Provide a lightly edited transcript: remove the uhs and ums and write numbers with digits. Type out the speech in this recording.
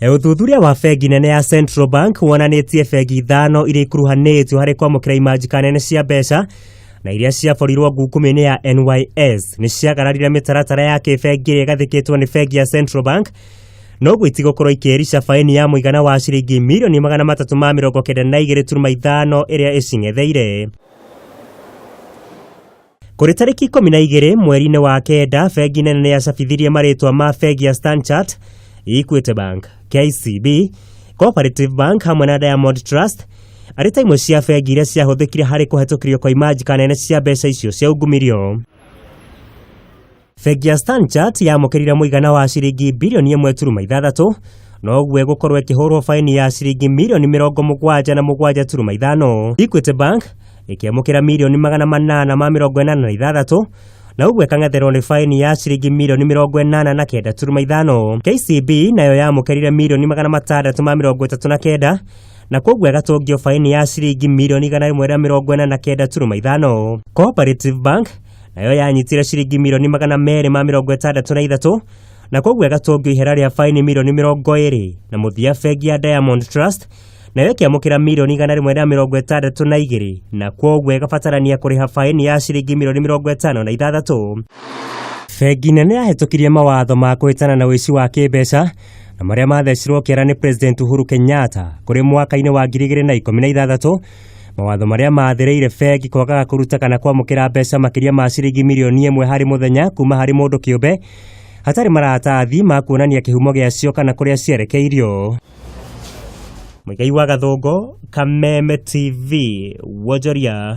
Ũthuthuria wa bengi nene ya Central Bank wonanĩtie bengi ithano iria ikuruhanĩtio harĩ kwamũkĩra imanjika nene cia mbeca na iria ciaborirwo ngukumio-inĩ ya NYS nĩ ciagararire mĩtaratara ya kĩbengi ĩrĩa ĩgathĩkĩtwo nĩ bengi ya Central Bank, noguo itigũkorwo ikĩrica baini ya mũigana wa ciringi mirioni 392.5 ĩrĩa ĩcing'etheire. Kũrĩ tarĩki 12 mweri-inĩ wa kenda, bengi nene nĩ yacabithirie marĩtwa ma bengi ya Stanchart, Equity Bank, KCB, Cooperative Bank hamwe na Diamond Trust arĩ ta imwe cia bengi iria ciahũthĩkire harĩ kũhetũkĩrio kwa imanjika nene cia mbeca icio ciaungumirio. Bengi ya Stanchart yamũkĩrire mũigana wa ciringi birioni 1.6, noguo ĩgũkorwo ĩkĩhũrwo baini ya ciringi mirioni 77.5. Equity Bank ĩkĩamũkĩra mirioni 886, na ũguo ĩkang'etherwo nĩ baini ya ciringi mirioni 89.5. KCB nayo yamũkĩrire mirioni 639, na koguo ĩgatũngio baini ya ciringi mirioni 149.5. Cooperative Bank nayo yanyitire ciringi mirioni 263, na koguo ĩgatũngio ihera rĩa baini mirioni 20. Na mũthia bengi ya Diamond Trust nayo ĩkĩamũkĩra mirioni 162, na kwoguo ĩgabatarania kũrĩha baini ya ciringi mirioni 56. Bengi nene yahĩtũkirie mawatho ma kũhĩtana na ũici wa kĩmbeca na marĩa mathecirwo kĩara nĩ President Uhuru Kenyatta kũrĩ mwaka-inĩ wa 2016, mawatho marĩa mathĩrĩire bengi kwagaga kũruta kana kwamũkĩra mbeca makĩria ma ciringi mirioni 1 harĩ mũthenya kuma harĩ mũndũ kĩũmbe hatarĩ maratathi ma kuonania kĩhumo gĩacio kana kũrĩa cierekeirio. Mũigai wa Gathũngũ, Kameme TV, Wonjoria.